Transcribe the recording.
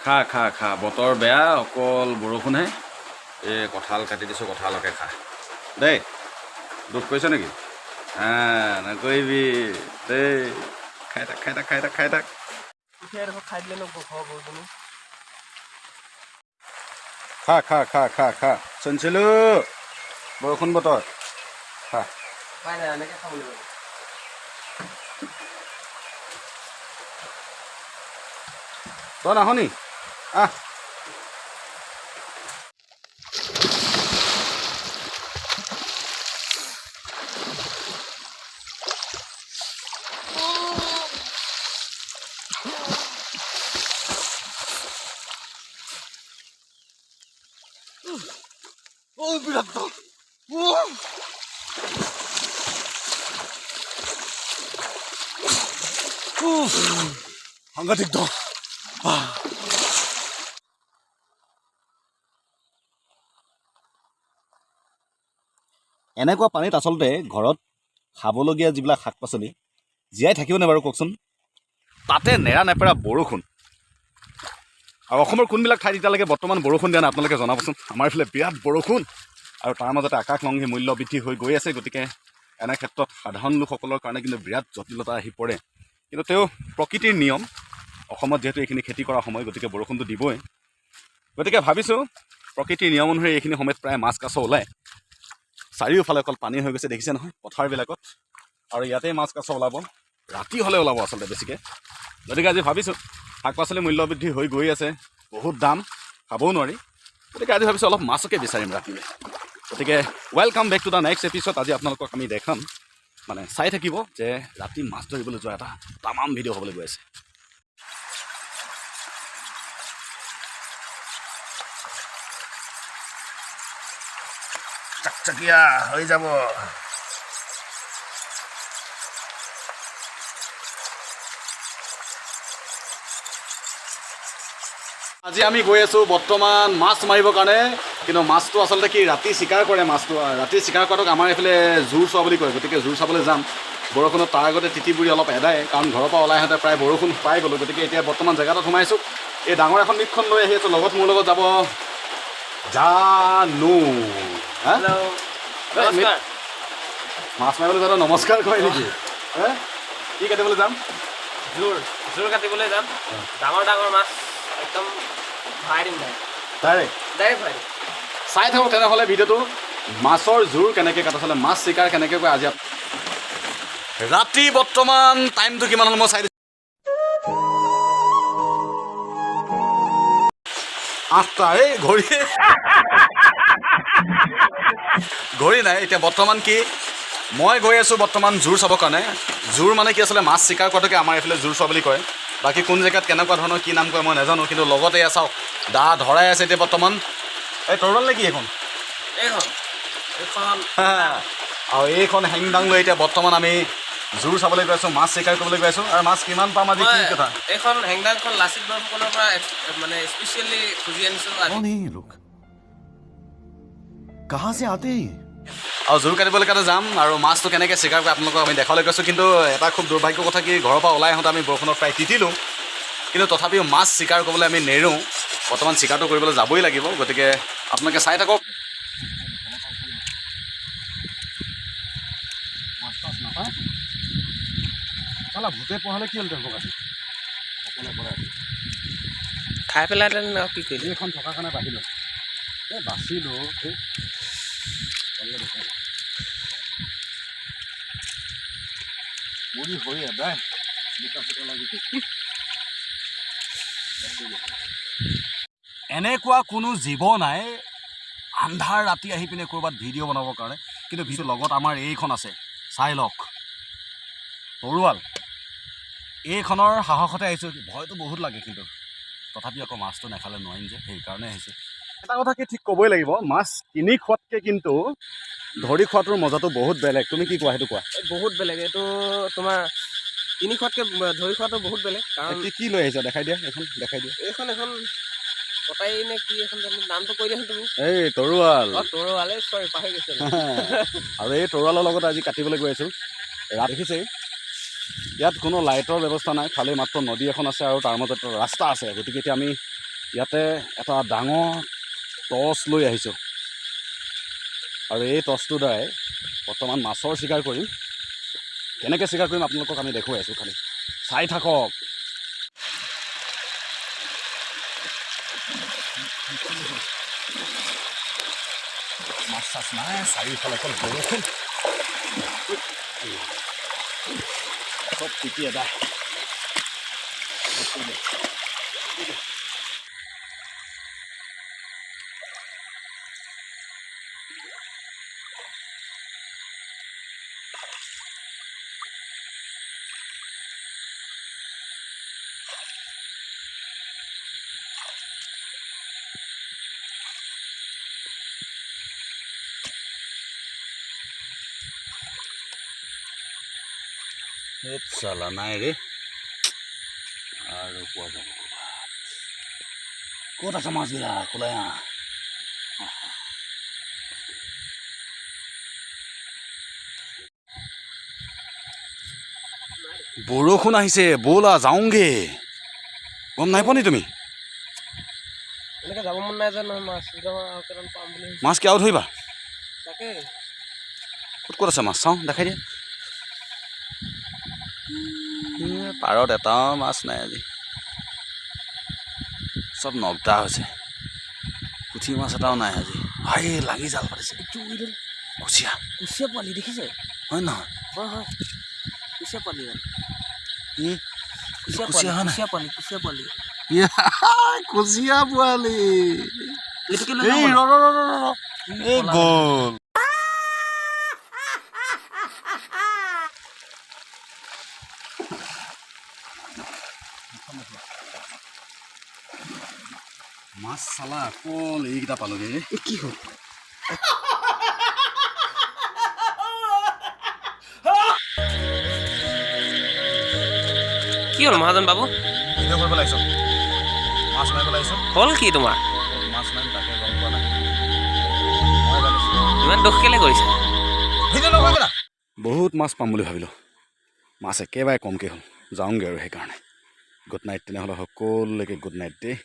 খা খা খা, বতৰ বেয়া, অকল বৰষুণহে। এই কঁঠাল কাটি দিছোঁ, কঁঠালকে খা দেই। দুখ কৰিছ নেকি? হা, নকৰিবি দেই। খাই থাক, খাই থাক, খাই থাক, খাই থাক। উঠিয়াই দেখোন খাই দিলে ন ঘৰৰ গৰুজনী। খা খা খা খা খা। চঞ্চলো, বৰষুণ বতৰ, খা। পাই নাই, এনেকৈ খাব লাগিব। তই নাহ নি? আহ। সাংঘাতিক দ। এনেকুৱা পানীত আচলতে ঘৰত খাবলগীয়া যিবিলাক শাক পাচলি জীয়াই থাকিবনে বাৰু কওকচোন? তাতে নেৰা নেপেৰা বৰষুণ। আৰু অসমৰ কোনবিলাক ঠাইত এতিয়ালৈকে বৰ্তমান বৰষুণ দিয়া নাই, আপোনালোকে জনাবচোন। আমাৰ এইফালে বিৰাট বৰষুণ আৰু তাৰ মাজতে আকাশলংঘী মূল্য বৃদ্ধি হৈ গৈ আছে। গতিকে এনে ক্ষেত্ৰত সাধাৰণ লোকসকলৰ কাৰণে কিন্তু বিৰাট জটিলতা আহি পৰে। কিন্তু তেওঁ প্ৰকৃতিৰ নিয়ম, অসমত যিহেতু এইখিনি খেতি কৰা সময়, গতিকে বৰষুণটো দিবই। গতিকে ভাবিছোঁ প্ৰকৃতিৰ নিয়ম অনুসৰি এইখিনি সময়ত প্ৰায় মাছ কাছ ওলায়। চাৰিওফালে অকল পানী হৈ গৈছে, দেখিছে নহয় পথাৰবিলাকত। আৰু ইয়াতেই মাছ কাছ ওলাব, ৰাতি হ'লে ওলাব আচলতে বেছিকৈ। গতিকে আজি ভাবিছোঁ শাক পাচলি মূল্য বৃদ্ধি হৈ গৈ আছে, বহুত দাম, খাবও নোৱাৰি। গতিকে আজি ভাবিছোঁ অলপ মাছকে বিচাৰিম ৰাতিলৈ। গতিকে welcome back to the next episode. আজি আপোনালোকক আমি দেখাম, মানে চাই থাকিব যে ৰাতি মাছ ধৰিবলৈ যোৱা এটা তামাম ভিডিঅ' হ'বলৈ গৈ আছে। চকচকীয়া হৈ যাব। আজি আমি গৈ আছোঁ বৰ্তমান মাছ মাৰিবৰ কাৰণে। কিন্তু মাছটো আচলতে কি, ৰাতি চিকাৰ কৰে মাছটো। ৰাতি চিকাৰ কৰাটোক আমাৰ এইফালে জোৰ চোৱা বুলি কয়। গতিকে জোৰ চাবলৈ যাম। বৰষুণত তাৰ আগতে তিতি বুৰি অলপ এদায়, কাৰণ ঘৰৰ পৰা ওলাই আহোঁতে প্ৰায় বৰষুণ পাই গ'লোঁ। গতিকে এতিয়া বৰ্তমান জেগাটোত সোমাইছোঁ। এই ডাঙৰ এখন মিটখন লৈ আহি আছোঁ। লগত মোৰ লগত যাব জানো। হা? হেল্ল'। এই, নমস্কাৰ। মাছ মাৰিবলৈ যাওঁতে নমস্কাৰ কয় নেকি? হে? কি কাটিবলৈ যাম? জোৰ জোৰ কাটিবলৈ যাম। ডাঙৰ ডাঙৰ মাছ একদম ভৰাই দিম ডাইৰেক্ট। ডাইৰেক্ট? ডাইৰেক্ট ভৰাই দিম। চাই থাকক তেনেহ'লে ভিডিঅ'টো, মাছৰ জোৰ কেনেকৈ কাটা, আচলতে মাছ চিকাৰ কেনেকৈ কৰে আজি। ৰাতি বৰ্তমান টাইমটো কিমান হ'ল মই চাই দিছোঁ। 8টা। এই ঘড়ী ঘড়ী নাই। এতিয়া বৰ্তমান কি, মই গৈ আছোঁ বৰ্তমান জোৰ চাবৰ কাৰণে। জোৰ মানে কি, আচলতে মাছ চিকাৰ কৰাটোকে আমাৰ এইফালে জোৰ চোৱা বুলি কয়। বাকী কোন জেগাত কেনেকুৱা ধৰণৰ কি নাম কয় মই নাজানো। কিন্তু লগতে এয়া চাওক, দা ধৰাই আছে এতিয়া বৰ্তমান। এই তৰোৱাল নে কি এইখন? এইখন এইখন। আৰু এইখন হেংদাং লৈ এতিয়া বৰ্তমান আমি জোৰ চাবলৈ গৈ আছোঁ, মাছ চিকাৰ কৰিবলৈ গৈ আছোঁ। আৰু মাছ কিমান পাম আজি, কি মই কথা। এইখন হেংদাংখন লাচিত বৰফুকনৰ পৰা মানে স্পেচিয়েলি খুজি আনিছোঁ আজি। कौन है ये लोग? कहां से आते हैं ये? আৰু জোৰ কাটিবলৈ কাৰণে যাম আৰু মাছটো কেনেকৈ চিকাৰ কৰে আপোনালোকক আমি দেখাবলৈ গৈছোঁ। কিন্তু এটা খুব দুৰ্ভাগ্য কথা কি, ঘৰৰ পৰা ওলাই আহোঁতে আমি বৰষুণত প্ৰায় তিতিলোঁ। কিন্তু তথাপিও মাছ চিকাৰ কৰিবলৈ আমি নেৰোঁ। বৰ্তমান চিকাৰটো কৰিবলৈ যাবই লাগিব। গতিকে আপোনালোকে চাই থাকক। মাছ তাছ নাপায়। চালা ভূতে পঢ়ালে কি হ'ল? অকলে অকলে। খাই পেলাই তেনে আৰু কি কৰিলি? এইখন থকাৰ কাৰণে বাঢ়িলোঁ, এই বাচিলোঁ। এই মৰি হৈ এদাই বোকা চোকা লাগি। এনেকুৱা কোনো জীৱ নাই আন্ধাৰ ৰাতি আহি পিনে ক'ৰবাত ভিডিঅ' বনাবৰ কাৰণে। কিন্তু ভিডিঅ' লগত আমাৰ এইখন আছে, চাই লওক, তৰোৱাল। এইখনৰ সাহসতে আহিছোঁ। ভয়টো বহুত লাগে, কিন্তু তথাপি আকৌ মাছটো নাখালে নোৱাৰিম যে, সেইকাৰণে আহিছোঁ। এটা কথা কি ঠিক ক'বই লাগিব, মাছ কিনি খোৱাতকৈ কিন্তু ধৰি খোৱাটোৰ মজাটো বহুত বেলেগ। তুমি কি কোৱা, সেইটো কোৱা। এই বহুত বেলেগ। এইটো তোমাৰ কিনি খোৱাতকৈ ধৰি খোৱাটো বহুত বেলেগ, কাৰণ কি কি লৈ আহিছা দেখাই দিয়া, এইখন দেখাই দিয়া। এইখন এখন কটাৰী নে কি এখন জানো, নামটো কৈ দিয়াচোন তুমি। এই তৰোৱাল। অ, তৰোৱাল, এই চৰি, পাহৰি গৈছিলোঁ। আৰু এই তৰোৱালৰ লগত আজি কাটিবলৈ গৈ আছোঁ। দেখিছেই, ইয়াত কোনো লাইটৰ ব্যৱস্থা নাই, খালি মাত্ৰ নদী এখন আছে আৰু তাৰ মাজত ৰাস্তা আছে। গতিকে এতিয়া আমি ইয়াতে এটা ডাঙৰ টৰ্চ লৈ আহিছোঁ আৰু এই টৰ্চটোৰ দ্বাৰাই বৰ্তমান মাছৰ চিকাৰ কৰিম। কেনেকৈ চিকাৰ কৰিম আপোনালোকক আমি দেখুৱাই আছোঁ, খালি চাই থাকক। মাছ চাছ নাই, চাৰিওফালে অকল বৰষুণ, চব তিতি এদায়। চালা নাই ৰে, আৰু পোৱা যাব ক'ৰবাত। ক'ত আছে মাছবিলাক? ওলাই আহ। বৰষুণ আহিছে, ব'লা যাওঁগে। গম নাই পোৱা নি তুমি? এনেকৈ যাব মন নাই যে নহয়, মাছ আৰু কেইটামান পাম বুলি ভাবিছোঁ। মাছ কি আৰু ধৰিবা? তাকে। ক'ত ক'ত আছে মাছ চাওঁ, দেখাই দিয়া। পাৰত এটাও মাছ নাই আজি, চব নগদা হৈছে। পুঠি মাছ এটাও নাই আজি। হাই, লাগি জাল পাতিছে। কুচিয়া। কুচিয়া পোৱালি দেখিছে? হয় নহয়? হয় হয়, কুচিয়া পোৱালি এইডাল। কি? কুচিয়া কুচিয়া পোৱালি। হয় নাই? কুচিয়া পোৱালি, কুচিয়া পোৱালি। কুচিয়া পোৱালি। এইটোকে লৈ এই যাওঁ। ৰ ৰ ৰ ৰ ৰ, এই গ'ল। মাছ চালা অকল এইকেইটা পালোগে ৰে। কি হ'ল? কি হ'ল মহাজন বাবু? ভিডিঅ' কৰিব লাগিছ, মাছ মাৰিব লাগিছ। হ'ল কি তোমাৰ? মাছ মাৰিম তাকে গম পোৱা নাই, মই জানিছোঁ। ইমান দুখ কেলে কৰিছা? ভিডিঅ' নকৰিবি না। বহুত মাছ পাম বুলি ভাবিলোঁ, মাছ একেবাৰে কমকৈ হ'ল। যাওঁগৈ আৰু সেইকাৰণে। গুড নাইট তেনেহ'লে, সকলোলৈকে গুড নাইট দেই।